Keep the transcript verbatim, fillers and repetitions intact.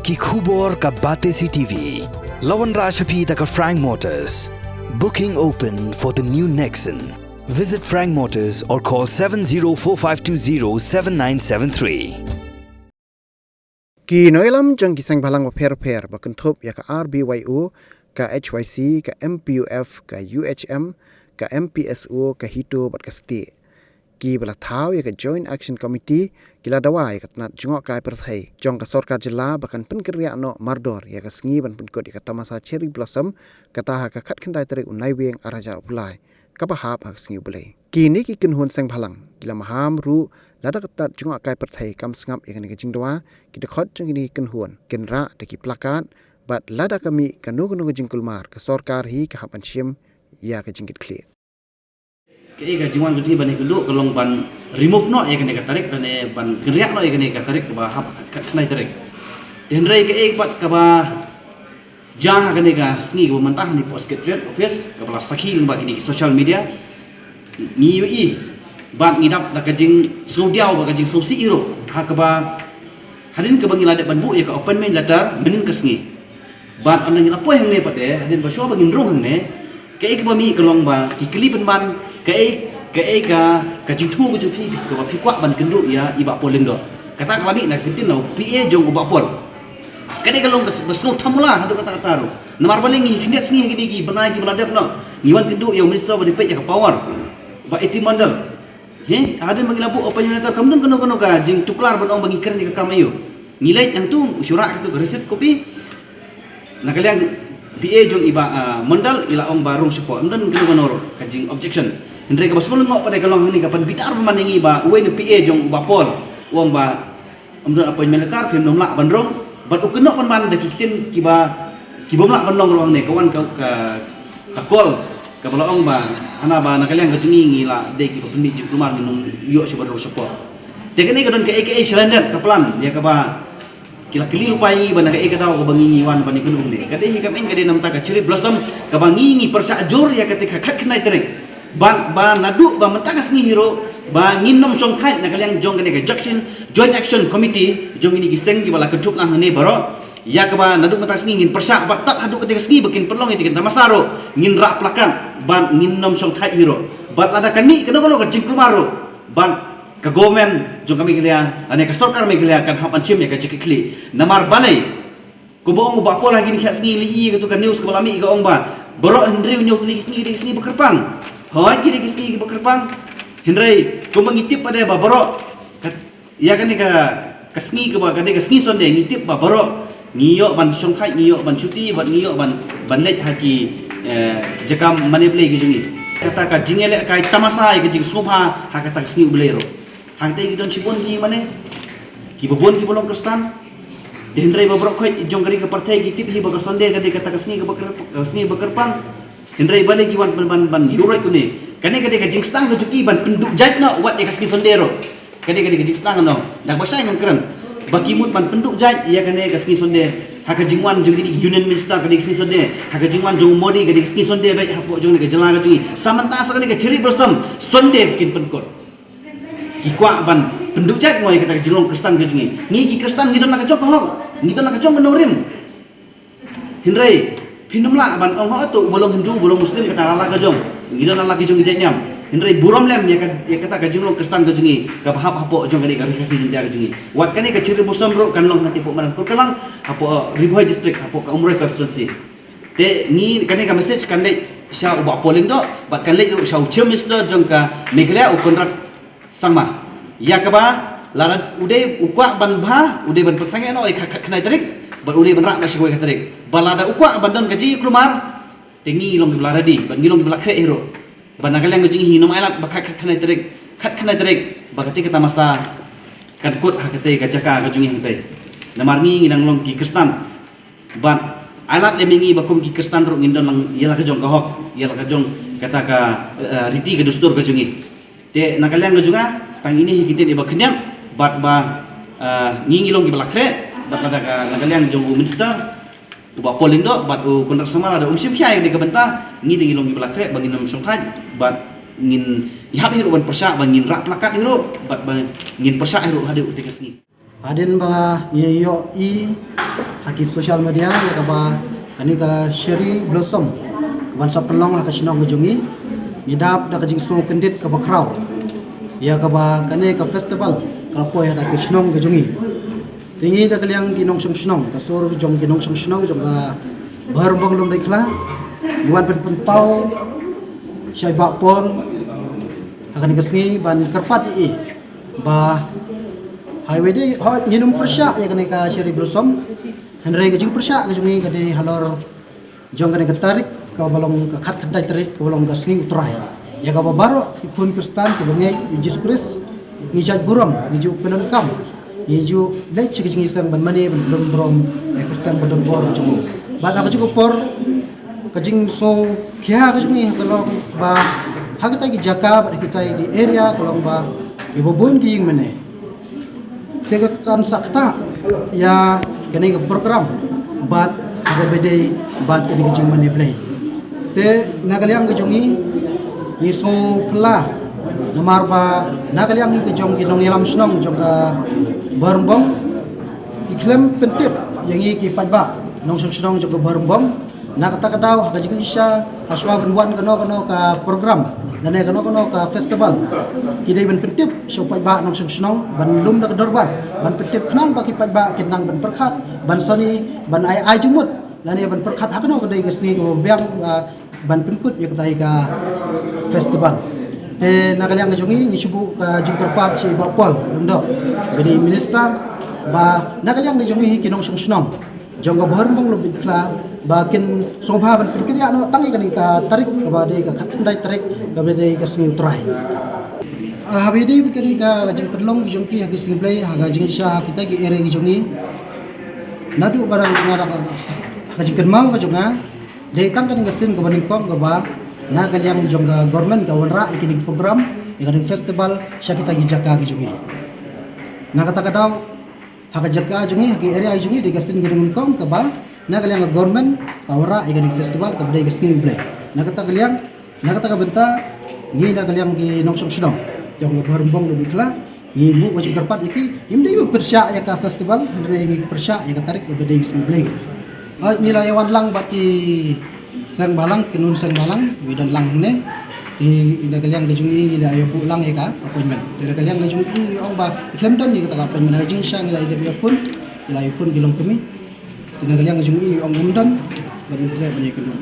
Ki khubor ka Batesi T V. La wanrah sha phi da ka Frank Motors. Booking open for the new Nexon. Visit Frank Motors or call seven zero four five two zero seven nine seven three. Ki nongïalam jong ki seng bhalang bapher bapher ba kynthup ïa ka R B Y O, ka H Y C, ka M P U F, ka U H M, ka M P S O, ka HITO bad ka STIEH, kiba la thaw ïa ka Joint Action Committee, ki la dawa ïa ka tnat jngohkai pyrthei jong ka sorkar jylla ba kan pynkynriah noh mardor ïa ka sngi ban pynkut ïa ka tamasa Cherry Blossom, kata ha ka khatkhyndai tarik u Naiwieng arhajar arphew lai, kaba hap ha ka sngi U Blei. Kine ki kynhun seng bhalang ki la maham ruh, lada ka tnat jngohkai pyrthei kam sngap ïa kane ka jingdawa, ki dkhot jong kine ki kynhun kin rah da ki plakat, bad lada ka mih kano kano ka jingkulmar, ka sorkar hi ka hap ban shim ïa ka jingkitkhlieh. Kaei ka jingwan ka jingim ban ïakynduh ka long ban remove noh ïa kane ka tarik, ban, eh, ban kynriah noh ïa kane ka tarik kaba hap khatkhyndai tarik. Te hynrei kaei pat kaba jia ha kane ka sngi kaba mynta ha kane ka Secretariat Office, kaba la sakhi lyngba kine ki social media, ngi ïohi bad ngi dap da ka jingsngewdiaw bad ka jingsngewsih hi ruh, ha kaba hadien kaba ngi la dep ban buh ïa ka appointment letter mynhynnin ka sngi. Bad ynda ngi la poi hangne pat, eh, hadien ba shuwa ba ngin rung hangne, kaei kaba mih ka long ba ki kylli pynban, kaei, kaei ka, ka jingthmu ka jong phi kaba phi kwah ban kynduh ïa i Bah Paul Lyngdoh. Kata ka la mih na ka ktien na u P A jong u Bah Paul. Ka dei ka long kaba sngewthuh mula haduh katta katta ruh. Namar balei ngi khyndiat sngi ha kine ki bnai kiba la dep noh, ngi wan kynduh ïa u minister ba dei peit ïa ka power, Bah A T Mondal. He, hadien ba ngi la buh appointment letter kam don kano kano ka jingtuklar ban ong ba ngi kren ïa ka kam aïu. Ngi leit hangtu, shu rah kato ka receipt copy. Na ka liang P A jong i Bah, ah, Mondal, i la ong ba rung shapoh, ym don kano kano ruh ka jing objection. Hynrei kaba sngewlyngngoh pat ka long hangne ka pynbitar ba man ïa ngi ba uwei na P A jong u Bah Paul u ong ba ym don appointment letter, phim nym lah ban rung. Bad u kynnoh pynban da ki ktien kiba, ki bym lah ban long ruh hangne, ka wan ka, ka, ka call kaba la ong ba hana ba na ka liang ka jong ngi, ngi la dei kiba pynmih jingkulmar, ngin nym ïoh shuh ban rung shapoh. Te kane ka don kaei kaei shalyndet ka plan ïa kaba ki la kylli lypa ïa ngi ba na kaei ka daw kaba ngi, ngi wan ban ïakynduh hangne. Ka dei hi kam, ka dei namar ka Cherry Blossom kaba ngi, ngi pyrshah jur ïa kata ka khatkhyndai tarik. Ba, ba naduh ba mynta ka sngi hi ruh ba ngin nym shongthait na ka liang jong kane ka Junction, Joint Action Committee jong kine ki seng kiba la kynthup lang hangne baroh. Ïa kaba naduh mynta ka sngi ngin pyrshah bad tad haduh kata ka sngi ba kin pynlong ïa kata ka tamasa ruh ngin rah plakat bad ngin nym shongthait hi ruh. Bad lada kan mih kano kano ka jingkulmar ruh bad ka government jong ka Meghalaya lane ka sorkar Meghalaya kan hap ban shim ïa ka jingkitkhlieh. Namar balei? Kumba ong u Bah Paul ha kine ki hynriew sngi, ngi la ïohi kato ka news kaba la mih ka ong ba baroh hynriew hynñiew tylli ki sngi ki dei ki sngi ba kyrpang. Hooid, ki dei ki sngi kiba kyrpang. Hynrei kumba ngi tip pat de ba baroh ka, ïa kane ka, ka sngi kaba ka dei ka sngi Sunday, ngi tip ba baroh ngi ïoh ban shongthait, ngi ïoh ban shuti bad ngi ïoh ban, ban leit ha ki, eh, jaka mane Blei ki jong ngi. Kata ka jingïalehkai tamasa ïa ka jingsngewbha ha kata ka sngi U Blei ruh. Hangta ki don shibun ki mane, kiba bun kiba long Khristan. Te hynrei ba baroh khoit jong ka ri ka pyrthei ki tip hi ba ka Sunday ka dei kata ka sngi kaba kyr-, ka sngi ba kyrpang. Hynrei balei ki wan ban, ban, ban ïuhroit kane. Kane ka dei ka jingsdang ka jong ki ban pynduh jait noh wat ïa ka sngi Sunday ruh. Ka dei, ka dei ka jingsdang noh. Da kaba shai ngan kren ba ki mut ban pynduh jait ïa kane ka sngi Sunday. Ha ka jingwan jong kine ki Union Minister ka dei ka sngi Sunday. Ha ka jingwan jong u Modi ka dei ka sngi Sunday beit hapoh jong kane ka jylla ka jong ngi. Sa mynta sa kane ka Cherry Blossom Sunday kin pynkut. Ki kwah ban pynduh jait mo ïa kata ka jinglong Khristan ka jong ngi. Ngi ki Khristan ngi don la ka jong ka hok, ngi don la ka jong ka nongrim. Hynrei phin ym lah ban ong, hato uba long Hindu, uba long Muslim, kata la la ka jong. Ngi don la la ka jong ki jait niam. Hynrei burom lem ïa ka, ïa kata ka jinglong Khristan ka jong ngi kaba hap hapoh jong kane ka Ri Khasi Jaiñtia ka jong ngi. Wat kane ka Cherry Blossom ruh kan long hangtei hapoh madan Kurkalang, hapoh Ri Bhoi District, hapoh ka Umroi constituency. Te ngi, kane ka message kan leit sha u Bah Paul Lyngdoh bad kan leit ruh sha u Chief Minister jong ka Meghalaya, u Conrad Sangma. Ïa kaba lada u dei u kwah ban bha, u dei ban pynsangeh noh ïa ka khatkhyndai tarik bad u dei ban rah noh sha kawei ka tarik. Bad lada u kwah ban don ka jingïakhun mar, te ngi long kiba la ready bad ngi long kiba la khreh hi ruh. Bad na ka liang ka jong ngi hi, ngim ailad ba khat, khatkhyndai tarik, khatkhyndai tarik ba katei ka tamasa kan kut ha katei ka jaka ka jong ngi hangtei. Namar ngi, ngi dang long ki Khristan. Bad ailad lem ïa ngi ba kum ki Khristan ruh ngin don lang ïa la ka jong ka hok, ïa la ka jong kata ka, eh, riti ka dustur ka jong ngi. Te na ka liang ka jong nga, tang ine hi ki ktien iba khyndiat bad ba, eh, ngi, ngi long kiba la khreh bad lada ka, na ka liang jong u Minister u Bah Paul Lyngdoh bad u Conrad Sangma lada um shim khia ïa kane ka bynta, ngi te ngi long kiba la khreh ba ngin nym shongthait bad ngin ïahap hi ruh ban pyrshah ba ngin rah plakat hi ruh bad ba ngin pyrshah hi ruh haduh katei ka sngi. Hadien ba ngi ïohi ha ki social media ïa kaba kane ka Cherry Blossom ka ban sa pynlong ha ka shnong ka jong ngi, ngi dap da ka jingsngewkyndit kaba khraw ïa kaba kane ka festival ka la poi ha ka shnong ka jong ngi. Te ngi da ka liang ki nongshong shnong, ka sur jong ki nongshong shnong jong ka Bhoirymbong Lumdienkhla, ngi wan pynpaw sha i Bah Paul ha kane ka sngi ban kyrpad ïa i ba ha iwei de, hooid, ngin ym pyrshah ïa kane ka Cherry Blossom, hynrei ka jingpyrshah ka jong ngi ka dei halor jong kane ka tarik kaba long ka khatkhyndai tarik kaba long ka sngi U Trai, ïa kaba baroh ki khun Khristan kiba ngeit ïa u Jisu Khrist ngi jait burom, ngi ju pyndonkam, ngi ju leit sha ka jingïaseng ban mane ban lum burom ïa ka kyrteng ba donbor ka jong u. Bad ha kajuh ka por ka jingsngewkhia ka jong ngi ka long ba ha kita ki jaka bad ha kita ki area ka long ba kiba bun ki ïing mane. Te ka kan sa ktah ïa kane ka program bad ha kaba dei bad kane ka jingmane Blei. Te na ka liang ka jong ngi, ngi sngewphylla namar ba na ka liang ngi ka jong ki nongïalam shnong jong ka Bhoirymbong ki khlem pyntip ïa ngi ki paidbah nongshong shnong jong ka Bhoirymbong. Na kata ka daw ha ka jingshisha ha shuwa ban wan kano kano ka program lane kano kano ka festival, ki dei ban pyntip sha u paidbah nongshong shnong ban lum da ka dorbar, ban pyntip khnang ba ki paidbah kin nang ban pyrkhat, ban sani, ban ai ai jingmut lane ban pyrkhat ha kano ka dei ka sngi kaba biang, ah, ban pynkut ïa kata ka festival. Te na ka liang ka jong ngi, ngi shu buh ka jingkyrpad sha i Bah Paul Lyngdoh, ba dei minister, ba na ka liang ka jong ngi ki nongshong shnong jong ka Bhoirymbong Lumdienkhla ba kin sngewbha ban pynkynriah noh tang ïa kane ka tarik kaba dei ka khatkhyndai tarik kaba dei ka sngi U Trai. Ah, haba ïadei bad kane ka jingpynlong ka jong ki ha ka sngi Blei ha ka jingshisha ha kita ki area ka jong ngi, naduh ba dang nga dang ha ka jingkynmaw ka jong nga, dei tang kane ka sien kaba nyngkong kaba na ka liang jong ka government ka wanrah ïa kane ka program, ïa kane ka festival sha kita ki jaka ka jong ngi. Na kata ka daw ha ka jaka jong ngi, ha ki area jong ngi, dei ka sien kaba nyngkong kaba na ka liang ka government ka wanrah ïa kane ka festival kaba dei ka sngi U Blei. Na kata ka liang, na kata ka bynta, ngi na ka liang ki nongshong shnong jong ka Bhoirymbong Lumdienkhla, ngi buh ka jingkyrpad ïa ki, ngim dei ban pyrshah ïa ka festival, hynrei ngi pyrshah ïa ka tarik kaba dei ka sngi U Blei. Hooid, ngi la ïa wan lang bad ki seng bhalang, ki nongshong seng bhalang, ngi don lang hangne. Te na ka liang ka jong ngi, ngi la ïa buh lang ïa ka appointment. Te na ka liang ka jong ngi ong ba khlem don ïa kata ka appointment, ha ka jingshisha ngi la ïa dep ïa phone, ngi la ïa phone ki longkmie. Te na ka liang ka jong ngi ong ym don bad ym treh ban ïa kynduh.